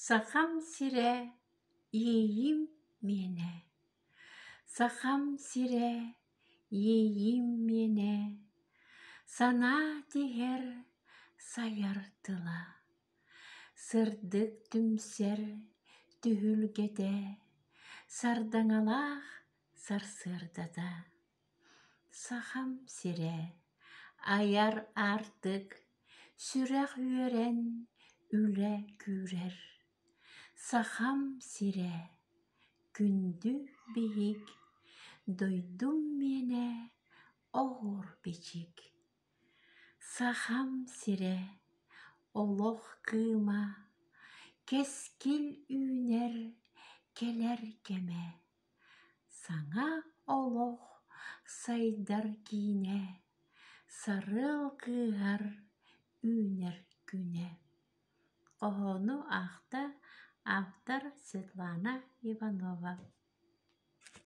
Сахам сирэ иэйиим миэнэ, Сахам сирэ иэйиим миэнэ, Санаа тиһэр сайар тыла, Сырдык түмсэр түһүлгэтэ, Сардаҥалаах сарсыардата. Сахам сирэ айар аартык, сүрэх үөрэн үлэ күүрэр. Сахам сирэ күндү биһик, дойдум миэнэ оһуор бичик. Сахам сирэ олох кыыма, кэскил үүнэр кэлэр кэмэ. Саҥа олох сайдар киинэ, сарыал кыыһар үүнэр күнэ. Хоһоону аахта автор Светлана Иванова.